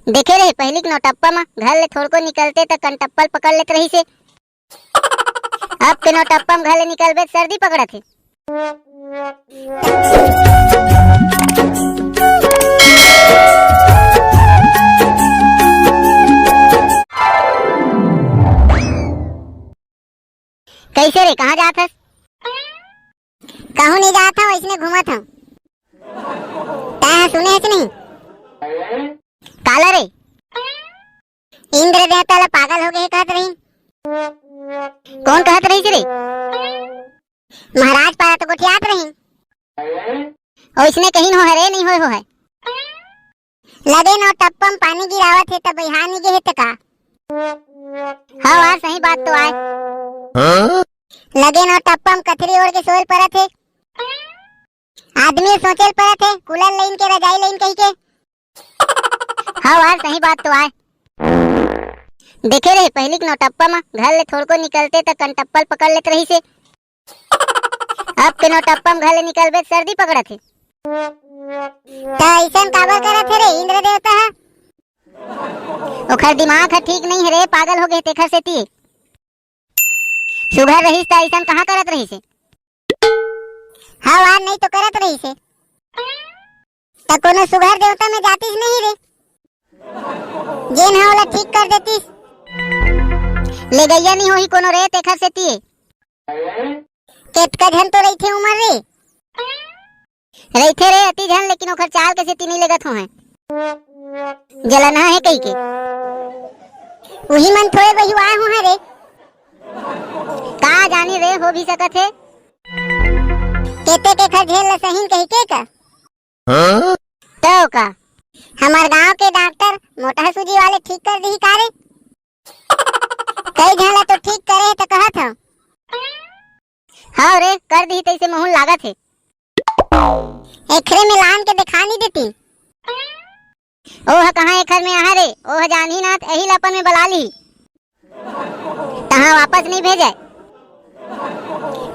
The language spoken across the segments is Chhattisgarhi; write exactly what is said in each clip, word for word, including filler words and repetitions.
देखे रहे पहिली के नौटप्पा म घर ले थोड़को निकलते त कंटप्पल पकड़ लेत रहिसे। अब के नौटप्पा म घर ले निकलबे त सर्दी पकड़त हे। कैसे रे, कहाँ जात हस? कहूँ नहीं जात हूँ, वैसने घूमत हूँ। तैं ह सुने हस नहीं? काला रे? इंद्र देवता ला पागल हो गए कहत रही। कौन कहत रही रे? महाराज पारा तो गोठियात रही। ओइसने कहीं हो हरे नहीं होए हो है। लगे नौटप्पा म पानी गिरावत हे त बइहा नहीं गे हे त का? हाँ यार, सही बात तो आय। लगे नौटप्पा म कथरी ओढ़ के सोयल परत हे। आदमी सोचेल परत हे, कूलर लाइन के रजाई लाइन कही के। हाँ यार, सही बात तो आय। देखे रहे पहिली के नौटप्पा म घर ले थोड़को निकलते त कंटप्पल पकड़ लेत रहिसे। अब के नौटप्पा म घर ले निकलबे त सर्दी पकड़त हे। त अइसन काबर करत हे रे इंद्र देवता ह? ओखर दिमाग ह ठीक नहीं हे रे, पागल हो गए तेखर सेती। सुघर रहिस त अइसन कहाँ करत रहिसे? हाँ यार, नहीं तो करत रहिसे। त कोनो सुघर देवता में जातिस नहीं रे, जेन ह ओला ठीक कर देतिस। ले गैया नहीं होही कोनो रे, तेखर सेती। केतका झन तो रहिथे उमर रे। रहिथे रे अति झन, लेकिन ओखर चाल के सेती नहीं लेगत हो हैं। जलनहा हे कही के। उही मन थोड़े बहुआए हो हैं रे। का जानी रे, हो भी सकत हे। केते के घर झेल ल सहीन कही के का? हाँ? तो का? हमार गांव के डॉक्टर मोटहा सूजी वाले ठीक कर दिही का रे? कई झन ला तो ठीक करे हे त कहत हव। हाँ रे, कर दिही तइसे महूल लागत हे। एखरे में लान के देखा नहीं देती। ओह कहाँ एखर में आहा रे, ओह जानही ना, त एही ला अपन में बला ली। तहाँ वापस नहीं भेजे,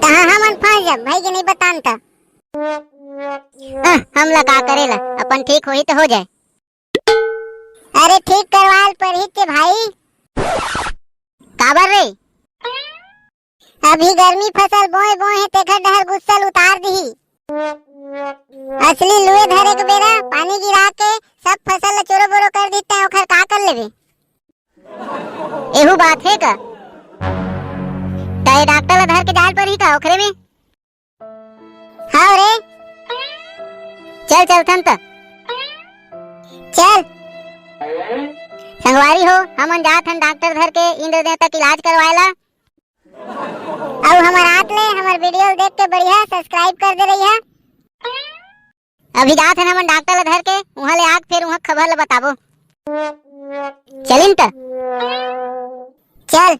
तहाँ हमन फंस जब भाई के नहीं बतान त। आह, हमला का करेला, अपन ठीक होही त हो जाए। अरे ठीक करवाल परही के भाई। काबर रे? अभी गर्मी फसल बोए बोए हे, तेखर डहर गुस्सा ल उतार दिही। असली लुए धरे के बेरा पानी गिरा के सब फसल ल चोरो बोरो कर दिही, तैं ओखर का कर लेबे? एहू बात हे का? तैं डॉक्टर ल धर के जाए ल परही का ओखरे में? हाँ रे। चल, चलथन त। चल। संगवारी हो, हमन जात हन डॉक्टर धर के इंद्र देवता के इलाज करवाए ला। अउ हमर आत ले हमर वीडियो देख के बढ़िया subscribe कर दे रही है। अभी जात हन हमन डॉक्टर ला धर के, उहाँ ले आके फिर उहाँ खबर ला बताबो। चलिन त। चल।